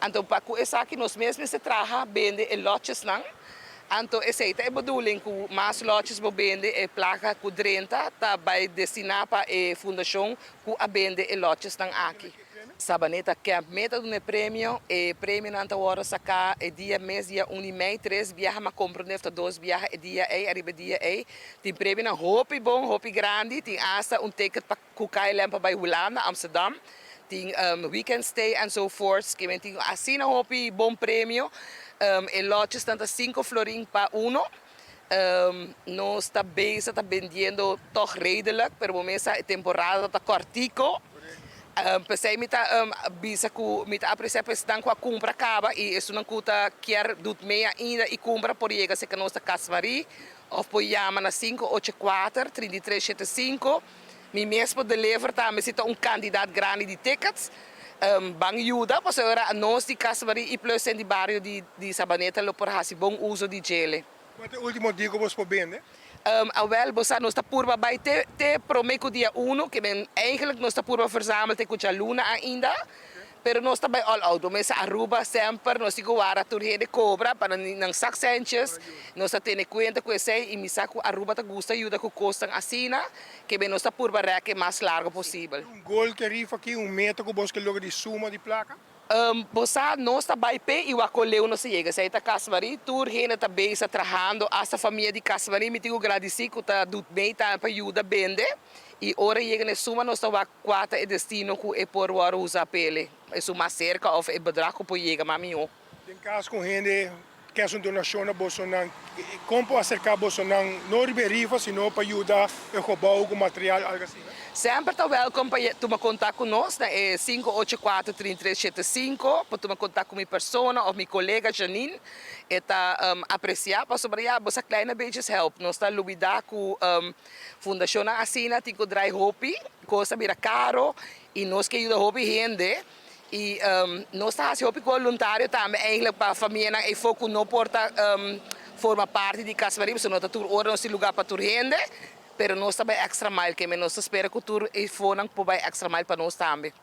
Anto pa ku esaki nos mes mester traha bende e lotjesnan. Anto esei ta e bedoeling ku mas lotjes bo bende e plaka ku drenta ta bai destiná pa e fundashon ku a bende e lotjesnan aki. Sabaneta Camp me ta duna e premio. E premionan ta wòrdu saká e dia mes dia un di mei. Tres biaha m'a komprondé of ta dos biaha e dia ei ariba e dia ei. Tin premionan hopi bon, hopi grandi. Tin asta un ticket pa ku KLM pa bai Hulanda, Amsterdam. Tin weekend stay en so forth. Kimen tin asina hopi bon premio. E lotjesnan ta sinku florin pa uno. Nos ta bezig ta bendiendo tog redelijk, pero bo mes sa e temporada ta kòrtiko. P'esei mi ta bisa ku mi ta apresiá pa esnan ku a kumpra kaba i esunnan ku ta kier dut mee ainda i kumpra por yega serka nos na Cas Marie òf por yama na 584 3375. Mi mes por deliver tambe si ta un kantidat grandi di tickets. Ban yuda pasobra nos di Cas Marie i plus den di bario di Sabaneta lo por hasi bon uso di djele. Cua ta e ultimo dia cu bos por bende? Awel, bo sa nos ta purba bay te te prome cu dia uno, ke men eigenlijk nos ta purba verzamel te cu djaluna ainda, pero nos ta bay all out, bo mester Aruba semper nos tin cu wara tur hende cobra pa nan nan sak centjes, nos ta tene cuenta cu esey y mi sa cu Aruba ta gusta yuda cu cosnan asina, ke men nos ta purba rek e mas largo posibel. Un gol ke rifa aki, un meta cu bos ke logra di suma di placa? Bo sa, nos ta bai p'e i wak leu nos ta yega. Esei ta Cas Marie. Tur hende ta bezig trahando, asta famia di Cas Marie. Mi tin ku gradisí ku ta dut mei tambe pa yuda bende. I ora yega na e suma nos ta wak kua ta e destino ku e por wòrdu usa p'e, esun mas serka òf e bedrag ku por yega mas mihó. Den kas ku hende Kes un donashon na bosonan. Kon por aserká bosonan, no riba e rifa, sino pa yuda e gobou ku material, algu asina? Semper ta wèlkom pa tuma kontak ku nos na e 584 3375. Por tuma kontak ku mi persona òf mi kolega Janine. E ta apresiá pasobra ya bo sa kleine beetjes help. Nos ta lubidá ku fundashonnan asina tin ku drai hopi, kos ta bira karo i nos ke yuda hopi hende. Y nos ta haci hopi voluntario tambe eigenlijk pa famianan eyfo cu no por ta forma parti di Cas Maria pasobra no ta tur ora nos tin lugar pa tur hende, pero nos ta bay extra mile keme nos ta spera cu tur eyfonan por bay extra mile pa nos tambe.